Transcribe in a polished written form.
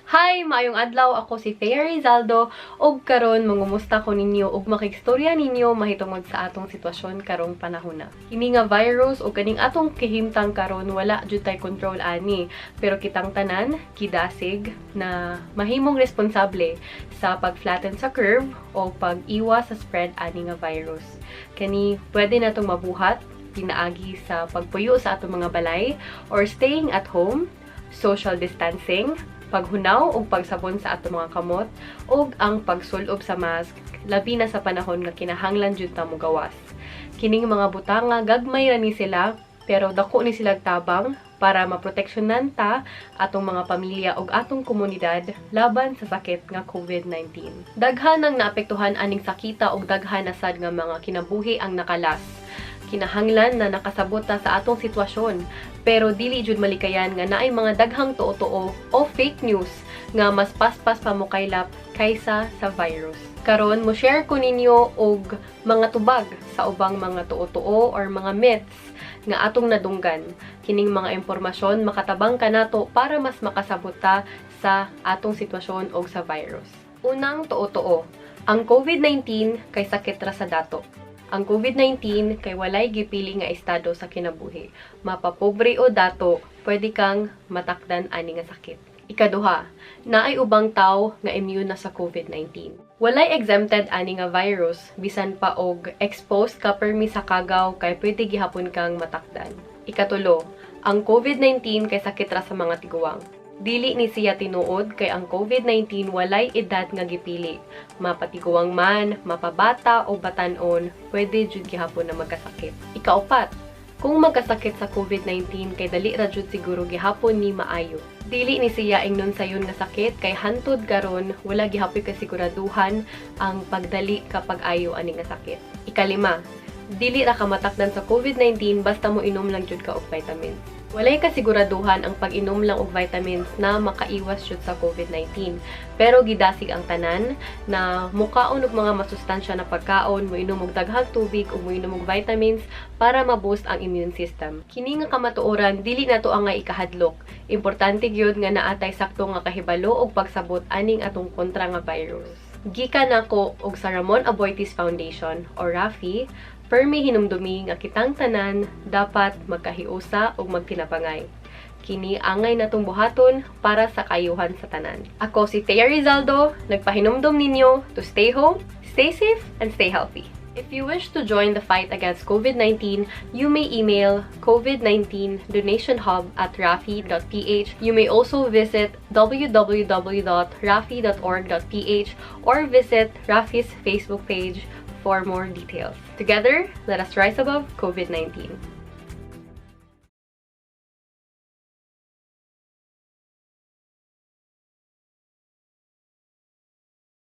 Hi, maayong adlaw. Ako si Thea Rizaldo ug karon mangumusta ko ninyo ug makigstorya ninyo mahitungod sa atong sitwasyon karong panahona. Kini nga virus ug kaning atong kahimtang karon, wala jud tay control ani, pero kitang tanan gidasig na mahimong responsable sa pag-flatten sa curve o pag-iwas sa spread ani nga virus. Kani pwede natong mabuhat pinaagi sa pagpuyo sa atong mga balay or staying at home, social distancing, paghunaw ug pagsabon sa atong mga kamot, ug ang pagsulob sa mask, labi na sa panahon nga kinahanglan jud ta mogawas. Kining mga butanga, gagmay ra ni sila, pero dako ni sila tabang para maproteksyonan ta, atong mga pamilya ug atong komunidad laban sa sakit nga COVID-19. Daghan ang naapektuhan aning sakita ug daghan na sad nga mga kinabuhi ang nakalas. Kinahanglan na nakasabot ta sa atong sitwasyon, pero dili jud malikayan nga naay mga daghang tuo-tuo o fake news nga mas paspas pa mokaylap kaysa sa virus. Karon mo share ko ninyo og mga tubag sa ubang mga tuo-tuo or mga myths nga atong nadunggan. Kining mga impormasyon makatabang kanato para mas makasabot ta sa atong sitwasyon og sa virus. Unang tuo-tuo, ang COVID-19 kay sakit ra sa dato. Ang COVID-19 kay walay gipili nga estado sa kinabuhi. Mapapobre o dato, pwede kang matakdan ani nga sakit. Ikaduha, naay ubang tawo nga immune na sa COVID-19. Walay exempted ani nga virus, bisan pa og exposed ka permi sa kagaw kay pwede gihapon kang matakdan. Ikatulo, ang COVID-19 kay sakit ra sa mga tiguang. Dili ni siya tinuod kay ang COVID-19 walay edad nga gipili. Mapatiguang man, mapabata o batan-on, pwede jud gihapon na magkasakit. Ikaupat, kung magkasakit sa COVID-19 kay dali ra jud siguro gihapon ni maayo. Dili ni siya ingnon sayon nga sakit kay hantod karon wala gihapoy kasiguraduhan ang pagdali kapag ayo ani nga sakit. Ikalima, dili ra ka matakdan sa COVID-19 basta mo inom lang jud ka og vitamins. Walay kasiguraduhan ang pag-inom lang og vitamins na makaiwas jud sa COVID-19. Pero gidasig ang tanan na mukaon og mga masustansya na pagkaon, moinom og daghang tubig ug moinom og vitamins para ma-boost ang immune system. Kini nga kamatuoran, dili nato angay ikahadlok. Importante gyud nga naa tay sakto nga kahibalo ug pagsabot aning atong kontra nga virus. Gikan nako og sa Ramon Aboitiz Foundation o RAFI, permi hinumdumi nga kitang tanan dapat magkahiusa ug magtinabangay. Kini angay natong buhaton para sa kaayuhan sa tanan. Ako si Thea Rizaldo, nagpahinumdum ninyo to stay home, stay safe, and stay healthy. If you wish to join the fight against COVID-19, you may email covid19donationhub@rafi.ph. You may also visit www.rafi.org.ph or visit Rafi's Facebook page for more details. Together, let us rise above COVID-19.